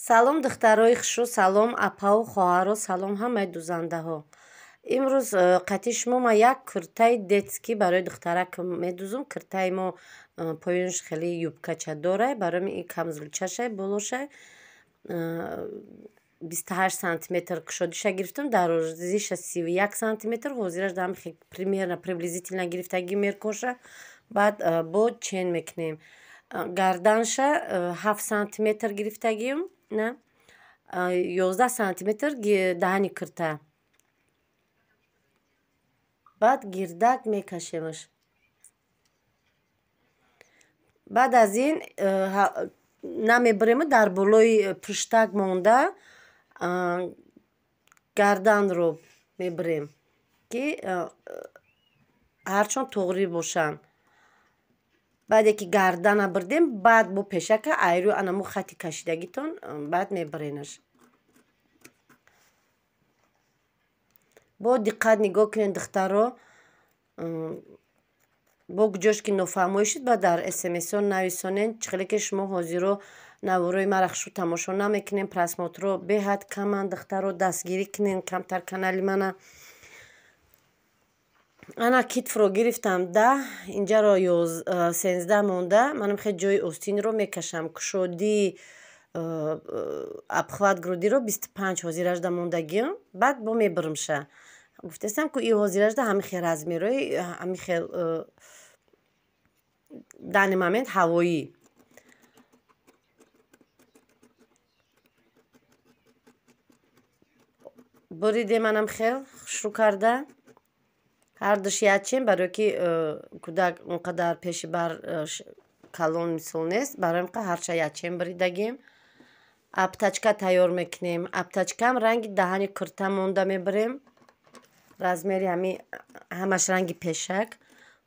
Салом, духтарои хушрӯ, салом, апаву хоҳаро, салом, ҳамаи дузандаҳо. Имрӯз қатъи шумо ман як куртаи детский барои духтарак медузум. Куртаи мо поёнаш хеле юбкача дорай, барои ин камзулчашай, болошай. 28 сантиметр кушодиша гирифтам, дарозиша 31 сантиметр, ҳозираш дам примерно приблизительно гирифтаги меркоша. Баъд бо чен мекунем. Гарданша 7 сантиметр гирифтагием, на 11 сантиметр даҳани курта. Баъд гирдак мекашемаш. Баъд аз ин намебарему дар болои пуштак монда гарданро мебарем, ки ҳарчанд туғрӣ бошанд. Баъде ки гардана бурдем, баъд бо пешака айрӯ анамо хати кашидагитон баъд мебаренаш. Бо диққат нигоҳ кунед, духтаро. Бо куҷош ки нофаҳмоӣ шуд, баъд дар смсҳо нависонед. Чӣ хеле ки шумо ҳозиро наворои мара хушу тамошо намекунед, просмотрҳо беҳад каманд, духтаро, дастгирӣ кунед камтар канали мана. Ана китфро гирифтам 10, инҷаро 13 монда. Манам хеле ҷои остинро мекашам. Кушодии обхват грудиро 25 ҳозиражда мондагиам, баъд бо мебарамша. Гуфтастам, ку и ҳозиражда ҳамин хел размерҳои, ҳамин хел данный момент ҳавоӣ. Буридем анам хел хушрӯ карда. Ҳардуш ячем, барое ки кӯдак он қадар пеши бар калон мисол нест, барои ин ҳарча ячем буридагем. Аптачка тайёр мекунем. Аптачкаам ранги даҳани курта монда мебарем. Размери ҳамаш ранги пешак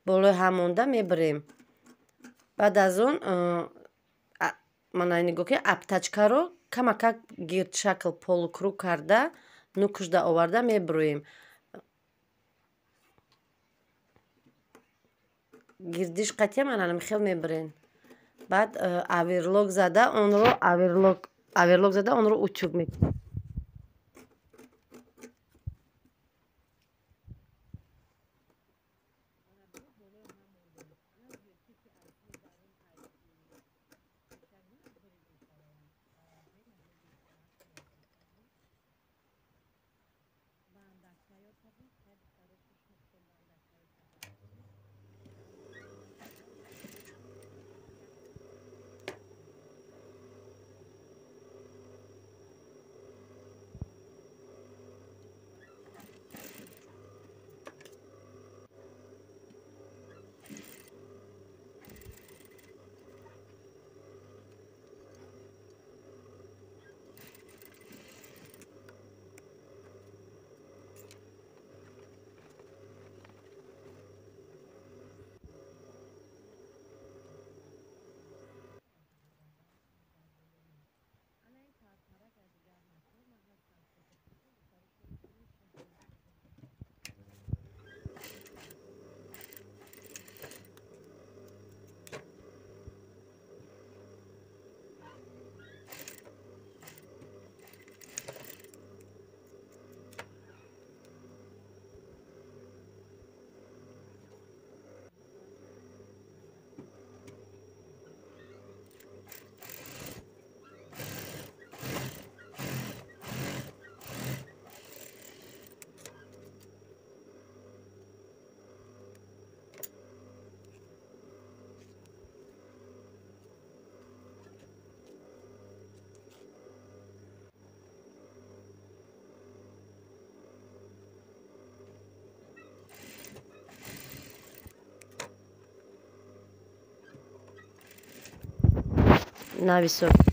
болои ҳам монда мебарем. Баъд аз он мана нигоҳ кунед, аптачкаро камакак гирдшакл полукруг карда нукушда оварда мебурӯем. Гирдиш қатъия мана хел мебарем. Баъд оверлок зада онро оверлок зада онро утюг мекунем. Нависон.